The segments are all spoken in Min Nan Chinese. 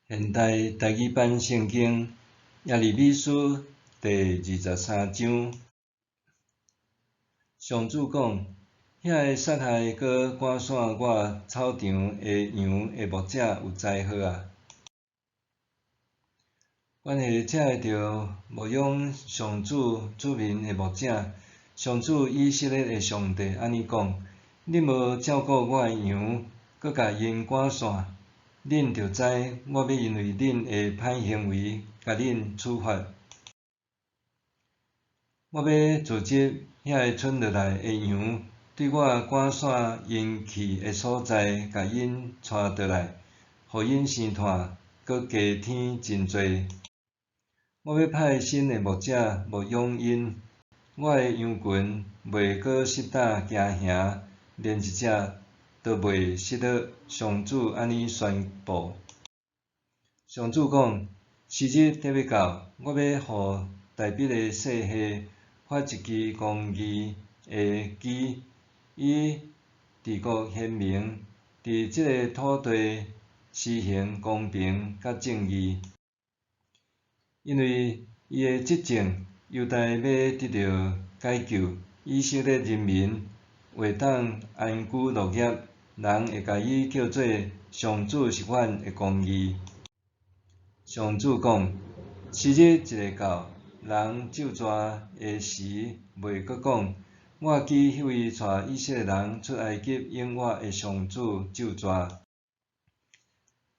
現代台語版聖經耶利米書第二十三章，上主講：遐个殺害閣趕散我草場的羊的牧者有災禍啊！關係這个著牧養上主子民的牧者，上主以色列的上帝按呢講：恁無照顧我的羊，閣共𪜶趕散，恁著知我欲因為恁的歹行為，共恁處罰。我欲組織遐个賰落來的羊，對我趕散𪜶去的所在，共𪜶帶倒來，予𪜶生湠，閣加添真濟。我欲派新的牧者牧養𪜶，我的羊群袂閣失膽驚惶，連一隻都袂失落。上主按呢宣布。上主講：時日得欲到，我欲予大衛的世系發一支公義的枝，以治國賢明，佇這个土地施行公平佮正義。因為伊的執政，猶大欲得著解救，以色列人民會當安居樂業，人會共伊叫做上主是阮的公義。上主講：時日一下到，人咒詛的時，袂閣講：我記彼位帶以色列人出埃及永活的上主咒詛。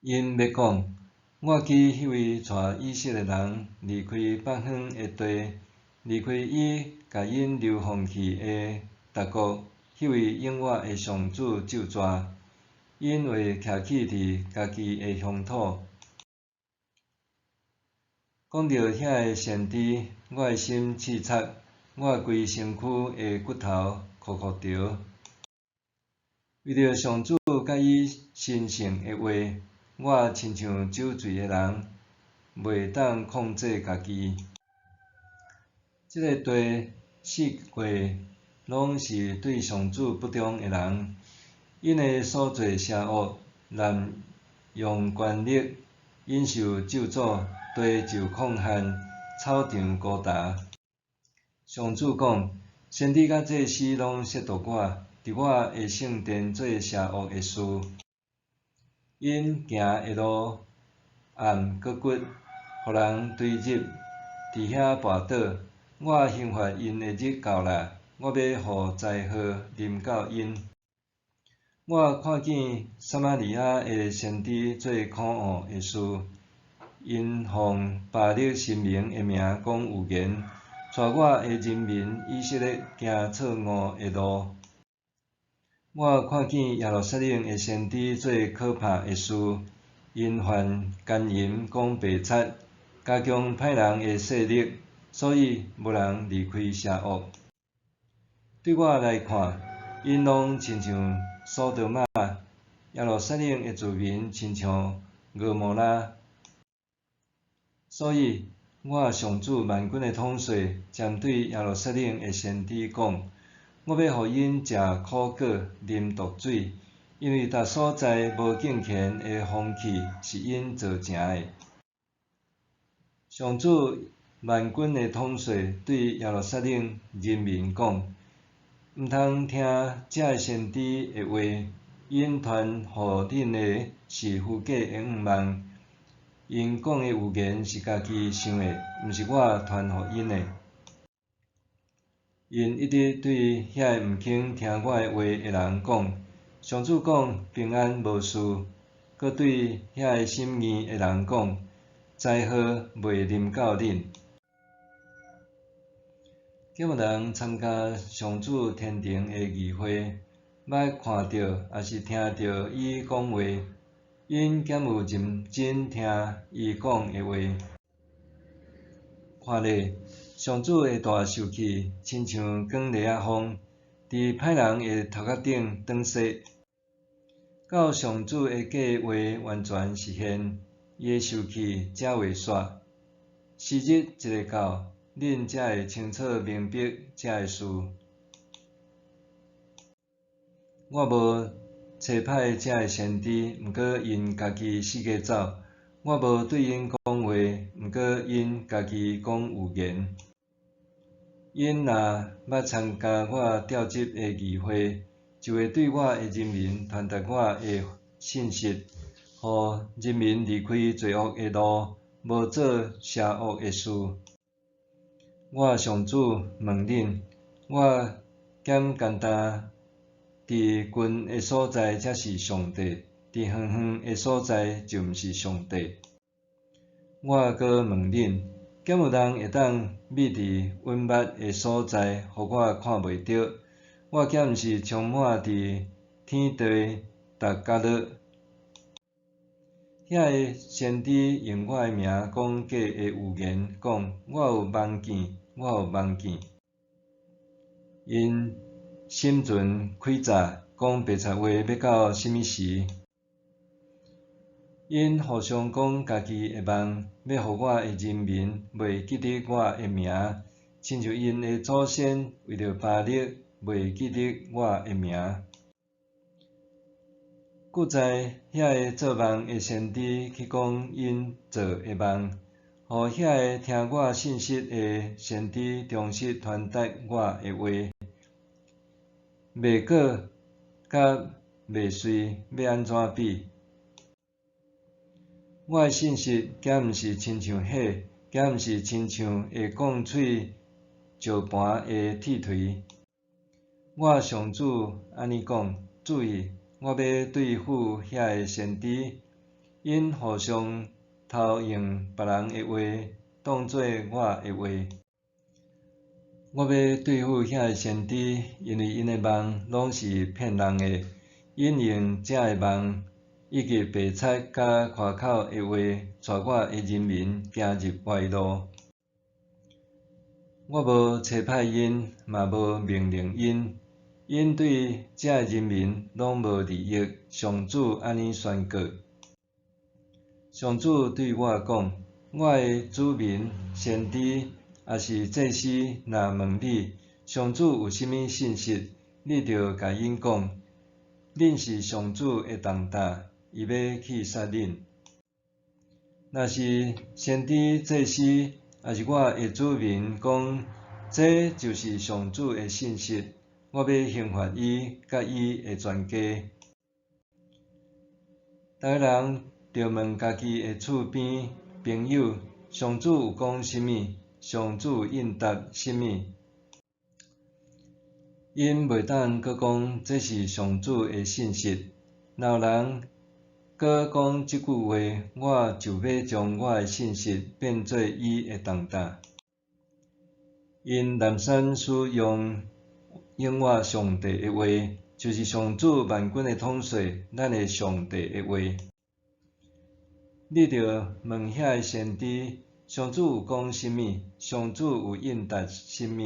𪜶欲講：我記彼位帶以色列人離開北方的地，離開伊共𪜶流放去的逐國，彼位永活的上主咒詛。𪜶會徛起佇家己的鄉土。講著遐个先知，我的心刺插，我規身軀的骨頭箍箍著。為著上主佮伊神聖的話，我親像酒醉的人，袂當控制家己。這个地四界攏是對上主不忠的人，𪜶的所做邪惡，濫用權力，𪜶受咒詛，地受紘旱，草場孤焦。上主講：先知佮祭司攏褻瀆我，佇我的聖殿做邪惡的事。𪜶行的路暗閣聣，予人墜入，佇遐跋倒。我刑罰𪜶的日到啦，我欲予災禍臨到𪜶。我看見撒瑪利亞的先知做可惡的事，𪜶奉巴力神明的名講預言，帶我的人民以色列行錯誤的路。我看見耶路撒冷的先知做可怕的事，𪜶犯姦淫，講白賊，加強歹人的勢力，所以無人離開邪惡。對我來看，𪜶攏親像所多瑪，耶路撒冷的住民親像蛾摩拉。所以，我上主萬軍的統帥針對耶路撒冷的先知講：我欲予𪜶食苦果、啉毒水，因為逐所在無敬虔的風氣是𪜶造成的。上主萬軍的統帥對耶路撒冷人民講：毋通聽這个先知的話，𪜶傳予恁的是虛假的願望，𪜶講的預言是家己想的，毋是我傳予𪜶的。𪜶一直對遐个毋肯聽我的話的人講：上主講平安無事，閣對遐個心硬的人講：災禍袂臨到恁。敢有人參加上主天庭的議會，捌看著抑是聽著伊講話？𪜶敢有認真聽伊講的話？看咧，上主的大受氣，親像捲螺仔風，佇歹人的頭殼頂轉踅。到上主的計劃完全實現，伊的受氣才會煞。時日一下到，恁才會清楚明白這个事。我無差派這个先知，毋過𪜶家己四界走。我無對𪜶講話，毋過𪜶家己講預言。𪜶若捌參加我召集的議會，就會對我的人民傳達我的信息，予人民離開罪惡的路，無做邪惡的事。我上主問恁：我敢干焦佇近的所在才是上帝，佇遠遠的所在就毋是上帝？我閣問恁：敢有人會當覕佇隱密的所在，予我看袂著？我敢毋是充滿佇天地逐角落？遐个先知用我的名講假的預言，講我有夢見，我有夢見。𪜶心存詭詐，講白賊話欲到啥物時？𪜶互相講家己的夢，欲予我的人民袂記得我的名，親像𪜶的祖先為著巴力袂記得我的名。故在遐个做夢的先知去講𪜶做的夢，予遐个聽我信息的先知忠實傳達我的話。麥果佮麥穗欲按怎比？我的信息敢毋是親像火，敢毋是親像會降喙石盤的鐵槌？我上主按呢講：注意，我欲對付遐个先知，𪜶互相偷用別人的話當做我的話。我欲對付遐个先知，因為𪜶的夢攏是騙人的，𪜶用這个夢以及白賊佮誇口的話，帶我的人民行入歪路。我無差派𪜶，嘛無命令𪜶，𪜶對這个人民攏無利益。上主按呢宣告。上主對我講：我的子民先知，抑是祭司，若問你，上主有啥物信息，你著共𪜶講：恁是上主的重擔，伊欲去殺恁。若是先知、祭司，抑是我的子民講，這就是上主的信息，我欲刑罰伊佮伊的全家。逐个人著問家己的厝邊朋友，上主有講啥物？上主有應答啥物？𪜶袂當閣講這是上主的信息。若有人閣講這句話，我就欲將我的信息變做伊的重擔。𪜶濫散使用永活上帝的話，就是上主萬軍的統帥，咱的上帝的話。你著問遐个先知，上主有講啥物？上主有應答啥物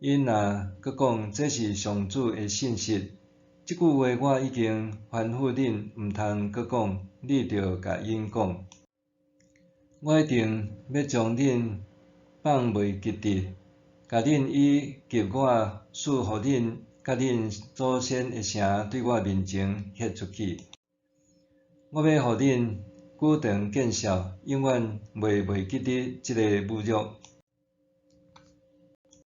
？𪜶若閣講這是上主的信息，這句話我已經吩咐恁毋通閣講，你著共𪜶講。我一定欲將恁放袂記得，共恁以及我賜予恁佮恁祖先的城對我面前彼出去。我欲予恁久長見笑，永遠袂袂記得這个侮辱。